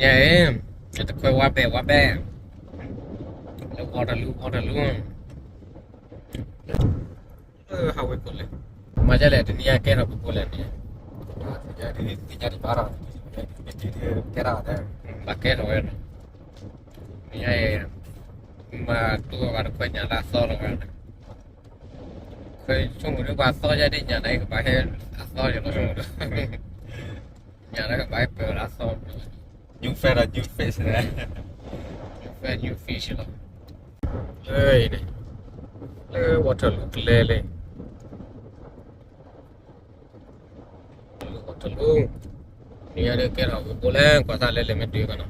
အဲ တခွဲဝါဘဲၣ်ဝါဘဲၣ်, လၢဝီတလူဝီတလူ, ဟးဝဲကိးလဲၣ်, မၤဒ်လဲၣ် တနံၤညါကဲထီၣ်ပကိးလဲၣ်န့ၣ်, သ့ၣ်ညါဒံးဘၣ်ဒီး, ကဲထီၣ်, ဘၣ်ကဲထီၣ်ဝဲ, နံၤညါအံၤ, မၤတူၢ်ဘၣ်တခွဲညၣ်လၢအသီလီၤဝဲ, ခွဲဆိကမိၣ်ဒ်ပှၤသီယါဒ်ညၣ်န့ၣ် ကဘၣ်ဟဲအသီယၤလီၤဆိကမိၣ်ဒီး ညၣ်လၢကဘၣ်ဟဲပၢၢ်လၢအသီ, new face ဒီး new face, new face လီၤ, လၢ water လူၤကျဲလဲၣ်, လူၤ water လူၤ, နံၤညါဒ်ကဲထီၣ်ဝဲဘိလဲၣ် ကွၢ်သးလဲလဲၣ်မ့ၢ်တုၤကနီၤ,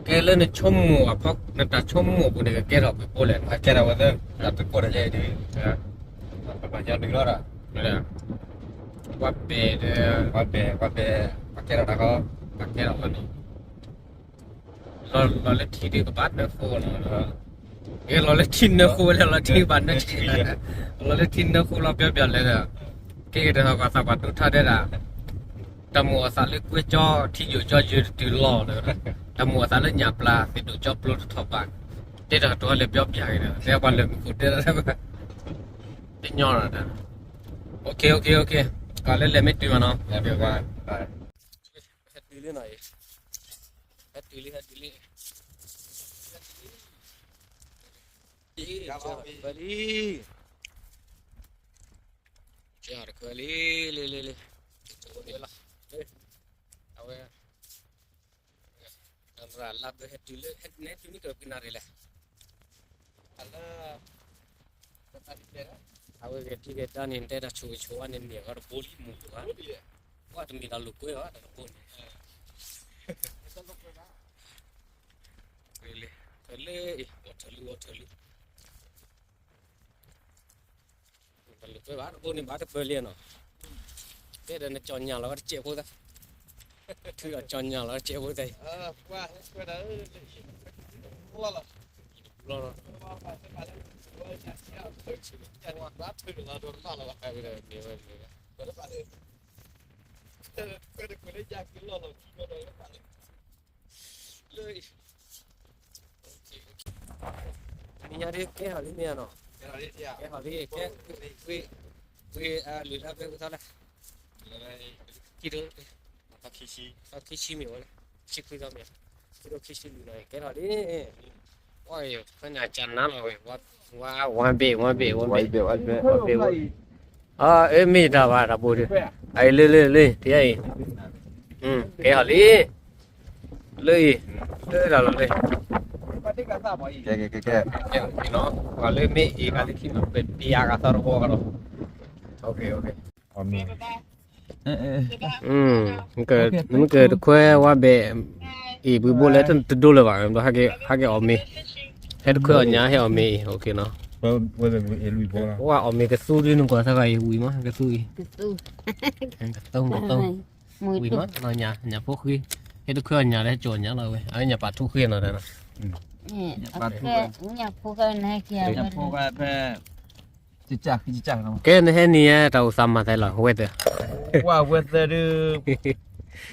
ကဲလၢနဆိကမိၣ်အဖီ နတၢ်ဆိကမိၣ်အပူၤန့ၣ် ကကဲထီၣ်ဝဲဘိလဲၣ်, ကဲထီၣ်ဝဲသ့, တၢ်တကိးတၢ်ယဲအံၤဒ်, ပှၤညီနုၢ်လီၤဒီး, ပှၤဘဲၣ်ဒီး, ပှၤဘဲၣ်, ပှၤဘဲၣ်, ပှၤကဲထီၣ်တၢ်ဃီ, ပှၤကဲထီၣ်ဝဲန့ၣ် လီၤလၢထံဒ်ကဘၣ်နၢဃိလီၤ, ကဲလီၤလၢထံနၢဃိလၢလီၤထံကဘၣ်နၢ, လီၤလၢထံနၢဃိလီၤပျီပျီလဲၣ်ဒီး, ကဲက့ၤတၢ်ဃီပှၤသးပှၢ်ဒိၣ်ထီၣ်ဒဲဒၣ်, တၢ်မိၣ်အသးလၢကွဲကၠီထံယိာ်ကၠီယိာ်တတုၤလီၤဒီး, တၢ်မိၣ်အသးလၢညၣ်ပျၢ်သ့ၣ်ဒိၣ်ကၠီပျိတထီၣ်ဘၣ်, တဲတၢ်ကတိၤလဲၤပျီပျီက့ၤဒီး တဲပှၤလၢမူခိၣ်တဲတၢ် တညီဒီး, အိၣ်ခ့ အိၣ်ခ့ အိၣ်ခ့, ကလဲၤလဲၤမ့ၢ်တုၤမးနီၤ, ဟဲတုၤလံနီၤအံၤ, ဟဲတုၤလံ ဟဲတုၤလံ, ဟဲတုၤလံ, လံ, တခွဲလံ, လံ လံ လံ, လီၤ, အဝဲ လၢဘၢဟဲတုၤလၢ ဟဲတုၤန့ၣ်ကနၣ်ရံၣ်လဲၣ်, အလၢ အဝဲဂဲၤထံဂဲၤတၢ်န့ၣ် တဲတၢ်ဆိၣ်ဂ့ၤဆိၣ်ဝါန့ၣ် မ့ၢ်အဂီၢ်တဘိလံမူၤတဂၤ, ပှၤတမ့ၢ်တၢ်လိာ်ကွဲဘၣ်တၢ်တဘိန့ၣ်, လၢ လၢ အီၣ်ထၢၣ်လံ အီၣ်ထၢၣ်လံ တၢ်လိာ်ကွဲဘၣ် တဘိန့ၣ်ဘၣ်တပၢၢ်လံနီၤ, တဲဒီးနကၠီၣ်ညၣ်လီၤတစဲးဖိသၣ်, ထုးဒီးကၠီၣ်ညၣ်လီၤတစဲးဖိသၣ်အံၤ, တဘျီလီၤ, လၢ နံၤညါဒ်ကဲထီၣ်လံမ့ၢ်ဧါနီၤ, ကဲထီၣ်လံ ကဲ, ဝံၤအလုၢ်လၢ်ဖဲကထီၣ်လဲၣ်, ခံ, သီခံဆံမ့ၢ်ဝဲလဲၣ်, ဆံခွံသီမ့ၢ်, ခံထိခံဆံလွံၢ်နီၤ ကဲထီၣ်လံ, အီၣ်ယိၤ ဖဲန့ၣ်ကနါလီၤဝဲ, ဝါဘ့ၣ် ဝါဘ့ၣ် ဝါဘ့ၣ်, အ့ မ့ၢ်တၢ်ဘၣ်တၢ်ဘိဒုး, အအံၤလၢလၢလၢ တယါအံၤ, ကဲထီၣ်လံ လၢအံၤ, လၢတၢ်လီၤလၢ, ကဲကဲကဲကဲ, ပှၤလၢမ့ၢ်အံၤဂၤလၢခံမး ပတယၤဂၤသီတဝီကဒီး, မ့ၢ်ကတခွဲဝါဘဲၣ်အံၤ ဘုဘိလဲၣ်တဒိလၢၤဘၣ်, ဟဲက့ၤအီၣ်မ့ၤ, ဟဲတခွဲအီၣ်ညၣ် ဟဲအီၣ်မ့ၤအံၤ, အိၣ်ခ့နီၤ, ဝါအီၣ်မ့ၤကသူဒ်နကွၢ်စ့ၢ်ကီးအံၤ ဝံၤမး ကသူအံၤ, ကသူ, ကသူ, ဝံၤမး, ညၣ်ဖိဃ့, ဟဲတခွဲအီၣ်ညၣ်လၢဟဲကၠီၣ်ညၣ်လီၤဝဲ, အဝဲညၣ်ပာ်ထူဃ့နီၤ, ညၣ်ဖိဃဲ, ကဲ နဟဲနံၤဧါ တၢ်အိၣ်သးမၤသးလီၤ ဝဲသၢ, ဝဲသၢဒုး,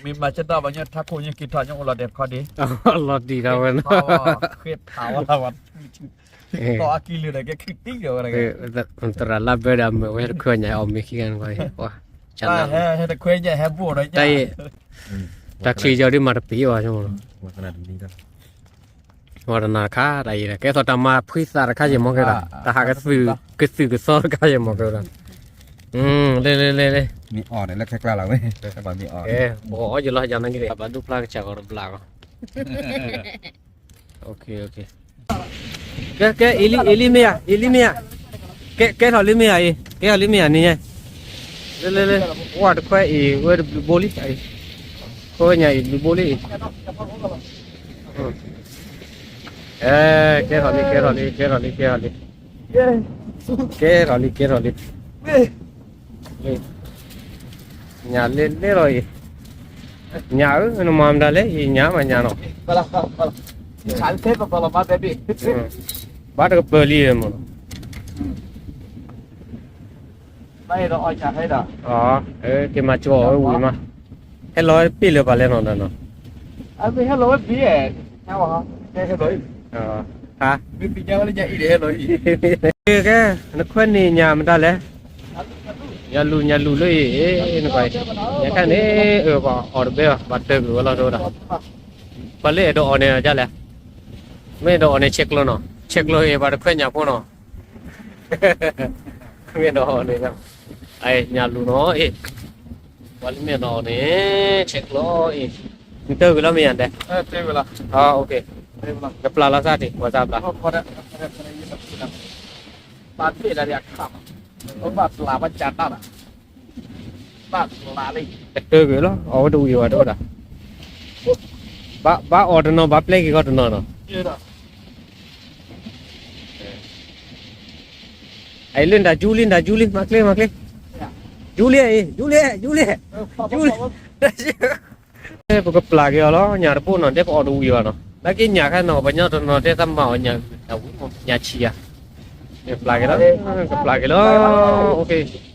မ့ၢ်မၤဆၢထၢၣ်ဘၣ်ညီထးခိၣ်ညီက့ၤထီၣ်ညီအိၣ်လီၤဒဲးတခီဒံး, လီၤတံၢ်ထီၣ်ဝဲနီၤ, သီအကံလုာ်ဒီးကဲခုၣ်တံၢ်ဒီးဝဲ, သရၣ်လါဘၢဒီးအမၢဝဲတခွဲညါအီၣ်မ့ၤခံဂၤ, တခွဲညါဟဲဘိၣ်ဒီး, တၢ်ချံယီၤဒ်မၤတပံၤဘၣ်, ဝဲတနၤတခါတၢ်အံၤဒီး ကဲသိးတၢ်မၤဖှံသးတခါယဲၢ်မီၤကဲဒၣ်, တၢ်ဟးကသုၣ်ကသီတခါယဲၢ်မီၤကဲဒၣ်, လ့လ့လ့လ့, မ့ၢ်အီၣ်န့ၣ်လၢခဲကျါလီၤဝဲ, မ့ၢ်အီၣ်, ဘၣ်ဒိဖျါကစၢ်ဂီၤတဘျါဂီၤ, ကဲ ကဲ အ့လံမ့ၢ်ဧါ, အ့လံမ့ၢ်ဧါ, ကဲ ကဲထီၣ်လံမ့ၢ်ဧါအံၤ, ကဲထီၣ်လံမ့ၢ်ဧါန့ၣ်, လ့လ့လ့, ဝဲတခွဲအံၤ ဝဲတဘျုးဘိလံ, ခွဲညါအံၤဘျုးဘိလံအံၤ, ကဲထီၣ်လံ ကဲထီၣ်လံ ကဲထီၣ်လံ ကဲထီၣ်လံ, ကဲထီၣ်လံ ကဲထီၣ်လံ, ညၣ်လဲလဲလီၤအံၤ, ညၣ်ဧၢ နမၤမတၤလဲၣ် ယညၣ်မးညၣ်နီၤ, ဘၣ်တကပၢၤလံမး, က့ၤမၤကၠီအီၣ်ဝဲဝံၤမး, ဟဲလီၤပ့ၢ်လၢၤပာ်လဲၣ်နီၤဒီးနီၤ အမ့ၢ်ဟဲလီၤဝဲဘံၣ်, ဟဲလီၤအံၤ, ဟဲလီၤအံၤ, ကဲ နခွဲးန့ၢ်ညၣ်မတၤလဲၣ်, ညၣ်လူၤ ညၣ်လူၤလၢအံၤ, နကွၢ်, ညၣ်ခါန့ၣ် အၢ ပှၤအီၣ်တဘဲဘၣ် ဘၣ်တၢၢ်ကွံာ်ဝဲလီၤတအိၣ်ဒီး, ပှၤလၢအဲၣ်ဒိးအီၣ်န့ၣ်ဒ်လဲၣ်, မ့ၢ်အဲၣ်ဒိးအီၣ်န့ၣ် ဆဲးကျိးနီၤ, ဆဲးကျိးအံၤ ပှၤတခွဲးညၣ်ဖိနီၤ, မ့ၢ်အဲၣ်ဒိးအီၣ်န့ၣ်, ညၣ်လူၤနီၤအံၤ, ပှၤလၢမ့ၢ်အဲၣ်ဒိးအီၣ်န့ၣ် ဆဲးကျိးအံၤ, နတၢၢ်ကွံာ်လီၤမ့ၢ်ညါဒဲး, ကပျၢ်လီၤစၢ်တ့ၢ် ပှၤစၢ်ပျၢ် ဘၣ်ပျၢ်, ဘၣ်ပျၢ်ဘၣ်ကၢ်တၢ်, ဘၣ်ပျၢ်လံ, ကတၢၢ်ကွံာ်လီၤ အီၣ်ဝဲတဝံၤဝဲတအိၣ်ဒီး, ဘၣ်အီၣ်တနီၤ ဘၣ်ပျဲက့ၤဃီတနီၤနီၤ, အလၢနတၢ်ကၠူလံ နတၢ်ကၠူလံ မၤချ့ မၤချ့, ကၠူလံအံၤ ကၠူလံ ကၠူလံ, ကၠူလံ ပကပျၢ်က့ၤအီၤလီၤ ညၣ်တဘိနီၤ ဒ်ပအီၣ်တဝံၤဘၣ်နီၤ နာ်က့ညၣ်ခါနီၤ ပှၤကညီတနီၤတဲသးမၤအီၣ်ညၣ်ဂုၤတၢ်ဝံၤ ညၣ်ဆံးဧါ, ပျၢ်က့ၤ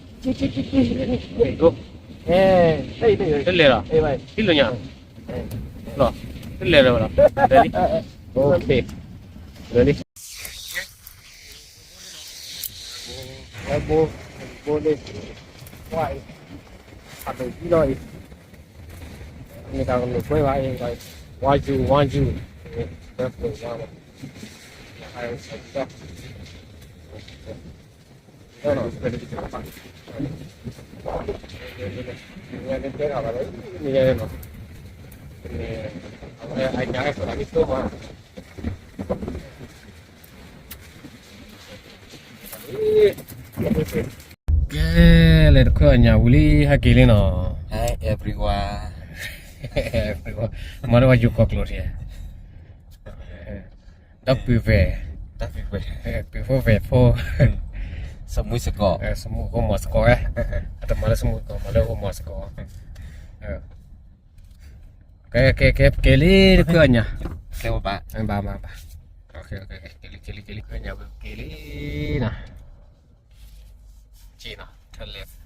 လီၤ, ကပျၢ်က့ၤလီၤ, တလဲၤလီၤ, ထံၣ်လိာ်ညါ, တလဲၤလီၤ, လီၤ, လၢလံ, ဘိ, ဘိလံ, ကွၢ်အံၤ, အဒိးကံလီၤအံၤ, မ့ၢ်တၢ်ကလိာ်ကွဲဘၣ်အံၤ, one two one two, ကဲ, လဲၤတခွဲးအီၣ်ညၣ်ဝံၤလံ ဟဲက့ၤလံနီၤ, Hi everyone, မၤလၢပှၤယိၤကီၢ်ကျိာ်ထံ, ဒီပုၢ်ဝဲၢ်, ဒီပုၢ်ဝဲၢ်, ပုၢ်ဖိဝဲၢ်ဖိ, စမူစကီး, စမူကီးမီၤစကီးဝဲ, အတမၤလၢစမူကီး မၤလၢကီးမီၤစကီး, ကဲ ကဲ ကဲ က့ၤလံ တခွဲးအီၣ်ညၣ်, ကဲဝဲဘၣ်, ဘၣ် ဘၣ် ဘၣ်, က့ၤလံ က့ၤလံ က့ၤလံ က့ၤလံ, က့ၤလံနီၤ, က့ၤနီၤ, ထဲလဲၣ်